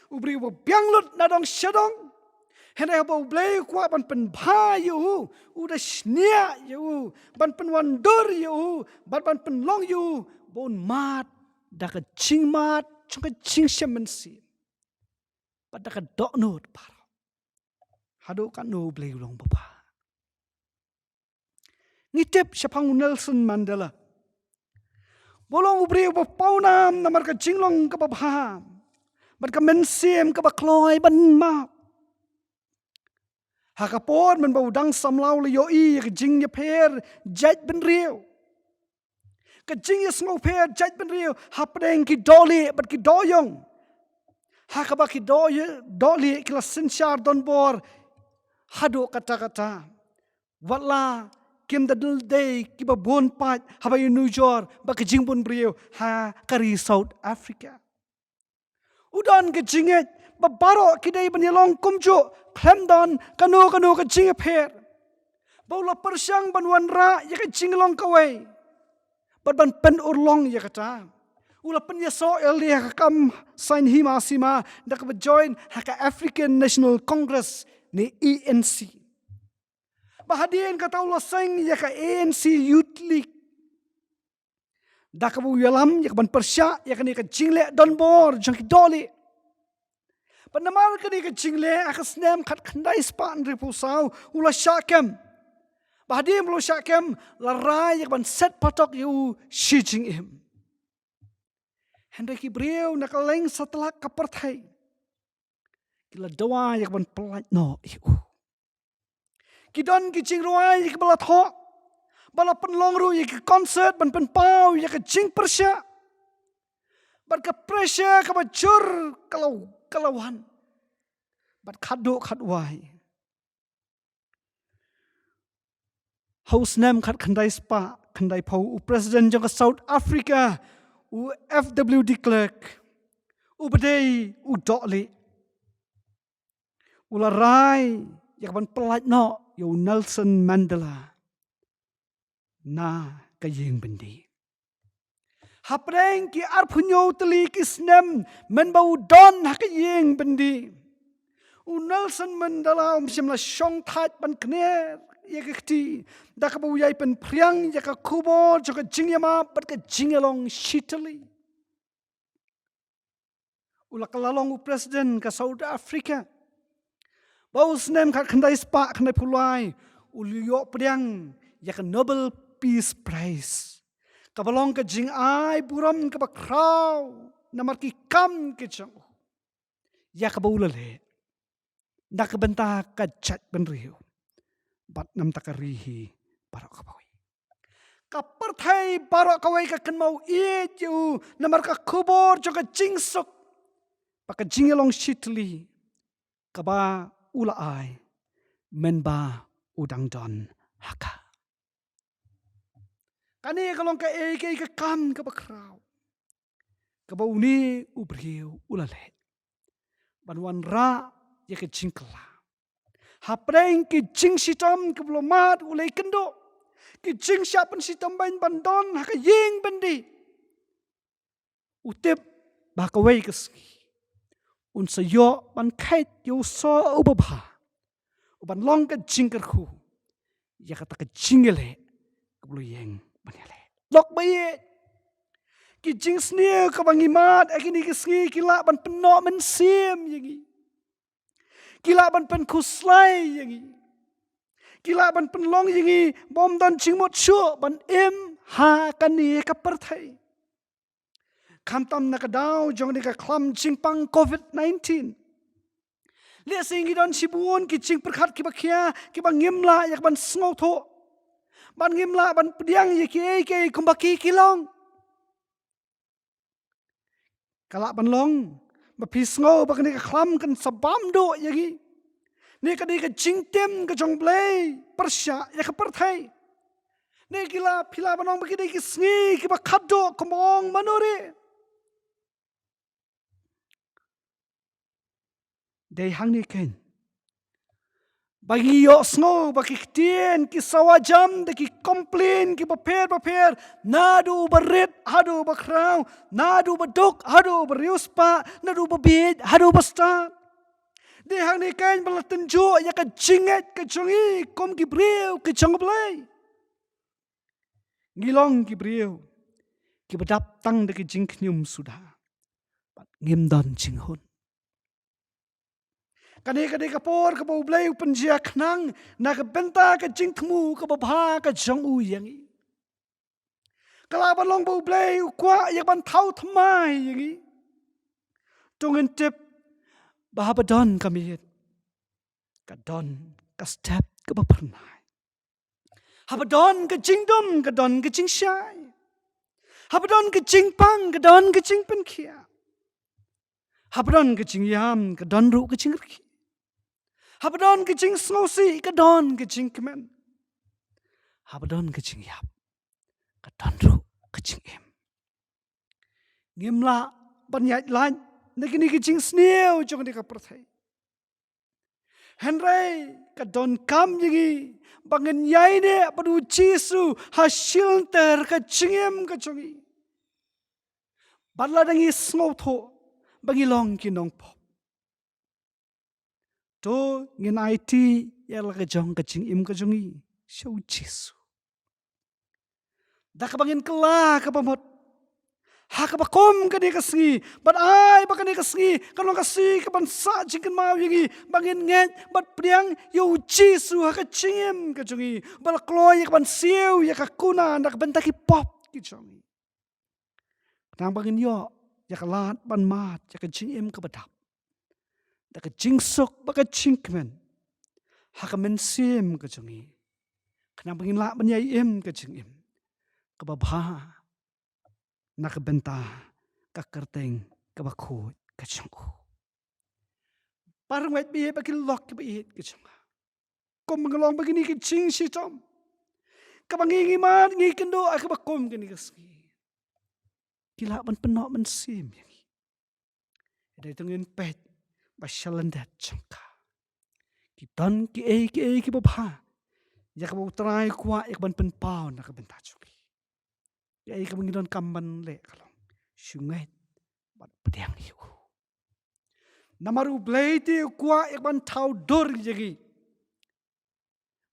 u briew uba biang lut na dong sha dong. Hynrei haba U Blei u kwah ban pynbha ïa u, u da shaniah ïa u, ban pynwandur ïa u, bad ban pynlong ïa u ba un mad da ka jingmad jong ka jingshem mynsiem bad da ka dohnud baroh. Haduh katno U Blei u long babha. Ngi tip shaphang u Nelson Mandela ba u long u briew uba pawnam namar ka jinglong kaba bha bad ka mynsiem kaba kloi ban map. Ha ka por mynba u dang samla u la ïohi ïa ka jingïapher jaitbynriew, ka jingïasngewpher jaitbynriew hapdeng ki dohlieh bad ki dohïong, ha kaba ki doh-, dohlieh ki la synshar donbor haduh katta katta. Watla kim da dei kiba bun paid haba ïanujor bad ka jingbun briew ha ka ri South Africa. U don ka jingngeit ba baroh ki dei ban ïalong kumjuh khlem don kano kano ka jingïapher. Ba u la pyrshang ban wanrah ïa ka jinglong kawei bad ban pynurlong ïa kata. U la pynïasoh ïa lade ha ka kam saiñ hima sima da kaba join ha ka African National Congress ne A N C. Ba hadien kata u la seng ïa ka A N C Youth League da kaba u ïalam ïa kaban pyrshah ïa kane ka jingleh donbor jong ki dohlieh. Bad namar kane ka jingleh, ha ka snem khatkhyndai spah hynriewphew saw u la shah kem. Ba hadien ba u la shah kem la rai ïa kaban set patok ïa u shi jingim. Hynrei ki briew na kylleng satlak ka pyrthei ki la dawa ïa kaban pyllait noh ïa u. Ki don ki jingrwai ïa kiba la thoh, ba la pynlong ruh ïa ki concert ban pynpaw ïa ka jingpyrshah. Bad ka pressure kaba jur ka la, ka la wan. Bad khatduh khatwai, ha u snem khatkhyndai spah khyndaiphew, u president jong ka South Africa, u F W de Klerk, uba dei u dohlieh, u la rai ïa kaban pyllait noh ïa u Nelson Mandela na ka ïing byndi. Hapdeng ki arphew hynñiew tylli ki snem mynba u don ha ka ïing byndi, u Nelson Mandela um shym la shong thait ban kner ïa ka kti da kaba u ïai pynphriang ïa ka khubor jong ka jingïamap bad ka jingïalong shitylli. U la kylla long u president ka South Africa. Ba u snem khatkhyndai spah khyndaiphew lai u la ïoh pdiang ïa ka Nobel Peace Prize, kaba long ka jingai burom kaba khraw namar ki kam ki jong u ïa kaba u la leh na ka bynta ka jaitbynriew bad na ka bynta ka ri hi baroh kawei. Ka pyrthei baroh kawei ka kynmaw ïeit ïa u namar ka khubor jong ka jingsuk bad ka jingïalong shitylli kaba u la ai mynba u dang don ha ka. Kane ka long kaei kaei ka kam kaba khraw kaba une u briew u la leh ban wanrah ïa ka jingkylla hapdeng ki jingshitom kiba u la mad u la ïakynduh, ki jingshah pynshitom ban, ban don ha ka ïing byndi. U tip ba ha kawei ka sngi un sa ïoh ban kheit ïa u soh uba bha, u ban long ka jingkyrkhu ïa kata ka jingïaleh kaba u la ïeng ban ïaleh. Lok ba ïeit, ki jingsniew kaba ngi mad ha kine ki sngi ki lah ban pynnoh mynsiem ïa ngi. Ki lah ban pynkhuslai ïa ngi. Ki lah ban pynlong ïa ngi bym don jingmut shuh ban im ha kane ka pyrthei. Khamtam na ka daw jong kane ka khlam jingpang covid nineteen. Lehse ngi don shibun ki jingpyrkhat kiba khia kiba ngim lah ïa ka ban sngewthuh, ban ngim lah ban pdiang ïa kiei kiei kumba ki ki long. Ka lah ban long ba phi sngew ba kane ka khlam kan sa bam duh ïa ngi. Ne ka dei ka jingtim ka jong U Blei pyrshah ïa ka pyrthei. Ne ki lah, phi lah ban ong ba ki dei ki sngi kiba khatduh kumba ong mano re. Dei hangne keiñ ba ngi ïohsngew ba ki ktien ki sawa jam da ki complain kiba pher ba pher, naduh uba rit haduh uba khraw, naduh uba duk haduh uba riewspah, naduh uba bieit haduh uba stad. Dei hangne keiñ ba la tynjuh ïa ka jingngeit ka jong ngi kum ki briew ki jong U Blei. Ngi long ki briew kiba dap tang da ki jingkhñium suda bad ngim don jinghun. Kane ka dei ka por kaba U Blei u pynjia khnang na ka bynta ka jingthmu kaba bha ka jong u ïa ngi. Ka lah ban long ba U Blei u kwah ïa ka ban thaw thymmai ïa ngi. To ngin tip ba haba don ka miet ka don ka step kaba phyrnai. Haba don ka jingdum ka don ka jingshai. Haba don ka jingpang ka don ka jingpynkhiah. Haba don ka jingïam ka don ruh ka jingrkhie. Haba don ka jingsngewsih ka don ka jingkmen. Haba don ka jingïap ka don ruh ka jingim. Ngim lah ban ïaid lait na kine ki jingsniew jong kane ka pyrthei. Hynrei ka donkam ïa ngi ba ngin ïaineh bad U Jisu ha shilynter ka jingim ka jong ngi. Bad lada ngi sngewthuh ba ngi long ki nongpop, to ngin aiti ïa la ka jong ka jingim ka jong ngi sha U Jisu. Da kaba ngin kylla kaba mut ha kaba kum kane ka sngi, bad ai ba kane ka sngi kan long ka sngi kaban sah jingkynmaw ïa ngi ba ngin ngeit bad pdiang ïa U Jisu ha ka jingim ka jong ngi, ba la kloi ïa kaban siew ïa ka kuna na ka bynta ki pop ki jong ngi. Khnang ba ngin ïoh ïa ka lad ban mad ïa ka jingim kaba dap da ka jingsuk bad ka jingkmen ha ka mynsiem ka jong ngi, khnang ba ngin lah ban ïai im ka jingim kaba bha na ka bynta ka kyrteng kaba khuid ka jong u. Para ngeit ba ïeit bad ki lok kiba ïeit ka jong nga, kum ba ngi long ba kine ki jingshitom kaba ngi ngi mad ngi kynduh ha kaba kum kane ka sngi ki lah ban pynnoh mynsiem ïa ngi. Dei to ngin peit ba sha lyndet jong ka ki don kiei kiei kiba bha ïa kaba U Trai u kwah ïa kaban pynpaw na ka bynta jong ki. Kiei kaba ngi donkam ban leh ka long shu ngeit bad pdiang ïa u. Namar U Blei te u kwah ïa kaban thaw dur ïa ngi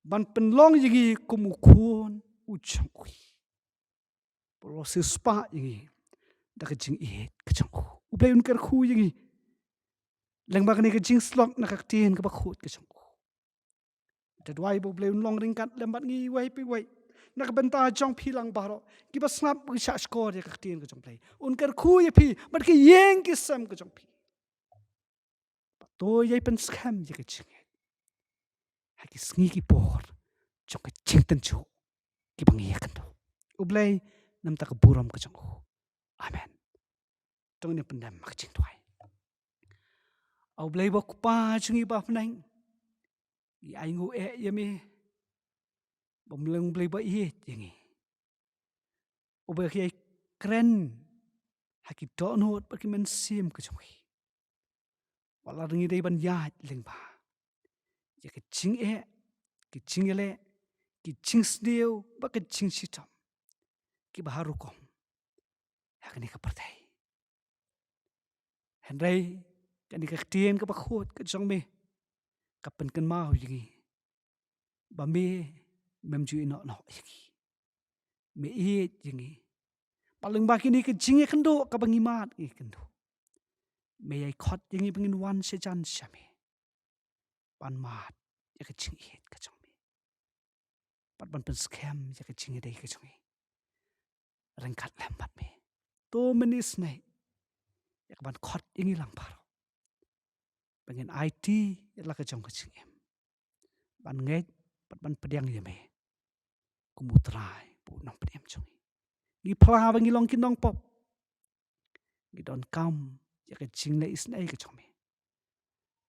ban pynlong ïa ngi kum u khun u jong u. Ba u siewspah ïa ngi da ka jingïeit ka jong u. U Blei un kyrkhu ïa ngi lyngba kane ka jingslok na ka ktien kaba khuid ka jong u. Da duwai ba U Blei un long ryngkat lem bad ngi iwei pa iwei na ka bynta jong phi lang baroh kiba sngap ba ki shah shkor ïa ka ktien ka jong U Blei. Un kyrkhu ïa phi bad ki ïing ki sem ka jong phi. Ba to ïai pynskhem ïa ka jingngeit ha ki sngi ki por jong ka jingtynjuh kiba ngi ïakynduh. U Blei namar ka burom ka jong u. Amen. To ngin pyndem ha ka jingduwai. A U Blei ba Kpa jong ngi ba ha bneng, ngi ainguh eh ïa me ba me long Blei ba ïeit ïa ngi, uba ïai kren ha ki dohnud bad ki mynsiem ka jong ngi. Wat la ngi dei ban ïaid lyngba ïa ka jingeh, ka jingïaleh, ka jingsniew bad ka jingshitom kiba har rukom ha kane ka pyrthei. Hynrei kane ka ktien kaba khuid ka jong me ka pynkynmaw ïa ngi ba me mem ju ïehnoh noh ïa ngi. Me ïeit ïa ngi. Bad lyngba kine ki jingïakynduh kaba ngi mad ngi kynduh, me ïai khot ïa ngi ba ngin wan sha jan sha me ban mad ïa ka jingïeit ka jong me bad ban pynskhem ïa ka jingïadei ka jong ngi ryngkat lem bad me. To men isynei ïa ka ban khot ïa ngi lang baroh ba ngin aiti ïa la ka jong ka jingim ban ngeit bad ban pdiang ïa me kum U Trai bad U Nongpynim jong ngi. Ngi phla ba ngi long ki nongpop, ngi donkam ïa ka jingleh isynei ka jong me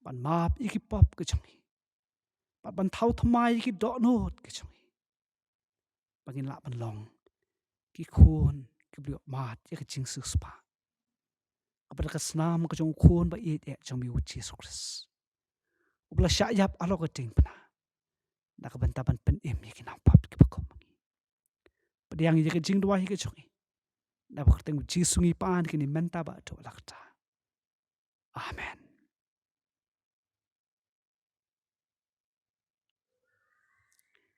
ban map ïa ki pop ka jong ngi bad ban thaw thymmai ïa ki dohnud ka jong ngi ba ngin lah ban long ki khun kiba ïoh mad ïa ka jingsiewspah kaba da ka snam ka jong U Khun ba ïeit eh jong me U Jisu Khrist, uba la shah ïap halor ka diengphna na ka bynta ban pynim ïa ki nongpop kiba kum ma ngi. Pdiang ïa ka jingduwai ka jong ngi na ka kyrteng U Jisu ngi pan kine mynta bad haduh la katta. Amen.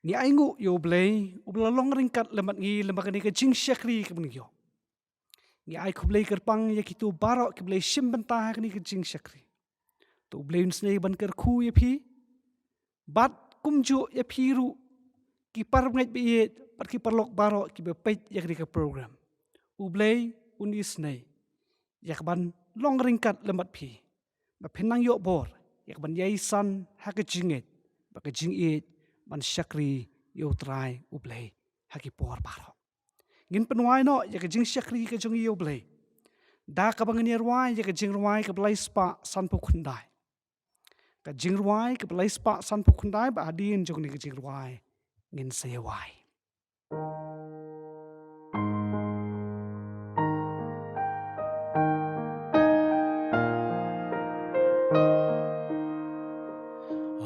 Ngi ainguh ïa U Blei uba la long ryngkat lem bad ngi lem bad kane ka jingshakri kaba ngi ïoh. Ngi ai khublei kyrpang ïa kito baroh kiba la shim bynta ha kane ka jingshakri. To U Blei un isynei ban kyrkhu ïa phi bad kumjuh ïa phi ruh ki parabangeit ba ïeit bad ki paralok baroh kiba peit ïa kane ka program. U Blei un isynei ïa ka ban long ryngkat lem bad phi ba phin nang ïoh bor ïa ka ban ïai san ha ka jingngeit bad ka jingïeit ban shakri ïa U Trai U Blei ha ki por baroh. Ngin pynwai noh ïa ka jingshakri ka jong ngi ïa U Blei da kaba ngin ïa rwai ïa ka jingrwai kaba lai spah sanphew khyndai. Ka jingrwai kaba lai spah sanphew khyndai bad hadien jong kane ka jingrwai ngin sa ïa wai.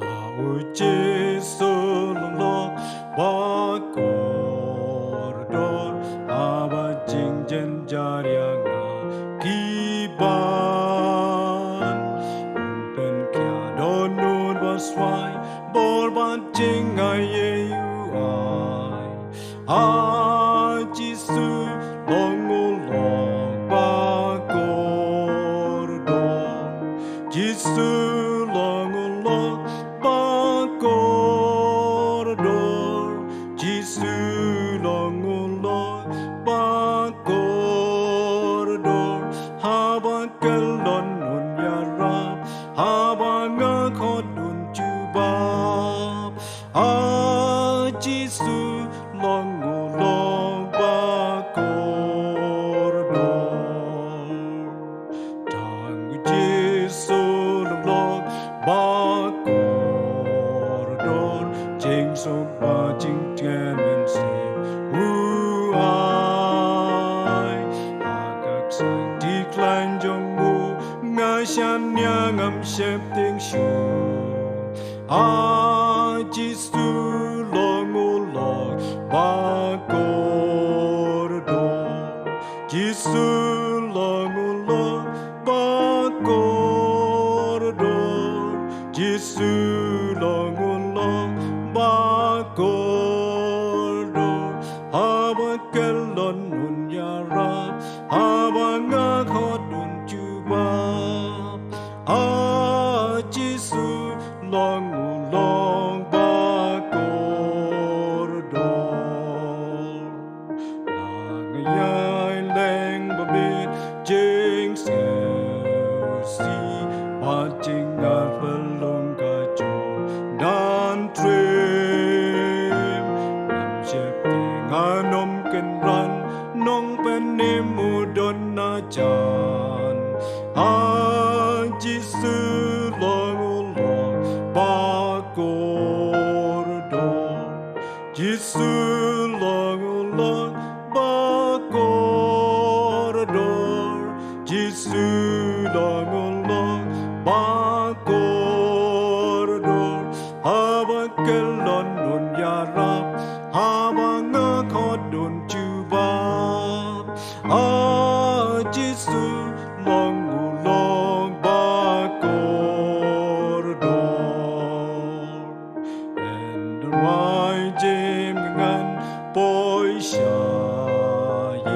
Ha U Jisu long lok ba kordor, haba jingjynjar ïa nga ki ban. Un pynkhia dohnud ba swai, bor bad jingai ei u ai. Ha Jisu long u lok ba kordor. Jisu long u lok ba kordor. Jisu long u lok ba kordor. Haba kyllon un ïarap, haba nga khot un jubab. Ha Jisu long u lok ba kordor. Tang U Jisu long lok ba kordor. Jingsuk bad jingtngen mynsiem u ai. Ha ka ksai kti khlaiñ jong u nga shaniah ngam sheptieng shuh. Ha Jisu long u lok ba kordor. Jisu long u lok ba kordor. Jisu long u lok ba kordor. Haba kyllon un ïarap, haba nga khot un jubab. Ha Jisu long u lok ba kordor. La nga ïai leng ba bit jingsngewsih bad jingarphyllung ka jong u Nongtrei. Ngam sheptieng Kynran Nongpynim u don na jan. Ha Jisu long u long ba kordor. Jisu long u long ba kordor. Jisu long u long ba kordor. Haba kyllon un ïarap, haba nga khot un jubab. Ha Jisu long u long ba kordor. Hynrei jingmut ngan poi sha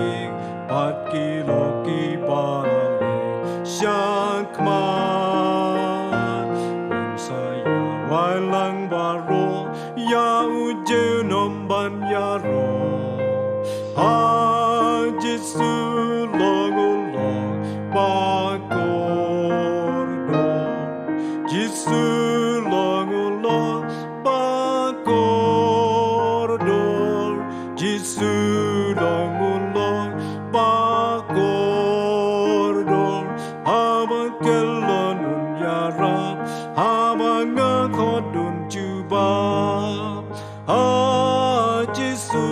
ïing bad ki lok kiba leh shakhmat. Ngan sa ïa wai lang baroh ïa u junom ban ïaroh. Ha Jisu long u long ba kordor. Jisu long u long ba kordor. Jisu long u long ba kordor. Haba kyllon un ïarap, haba nga khot un jubab. Ha Jisu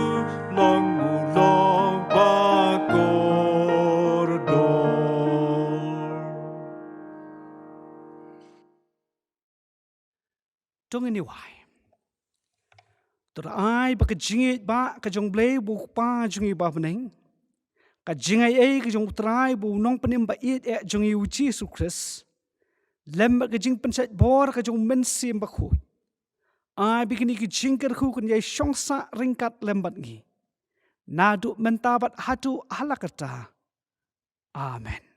long u long ba kordor. To ngin ïa wai. To ai ba ka jingïeit ba ka jong U Blei uba u Kpa jong ngi uba ha bneng, ka jingaiei ka jong U Trai uba u Nongpynim ba ïeit eh jong ngi U Jisu Khrist, lem bad ka jingpynshait bor ka jong U Mynsiem Bakhuid, ai ba kine ki jingkyrkhu kin ïai shong sah ryngkat lem bad ngi naduh mynta bad haduh hala karta. Amen.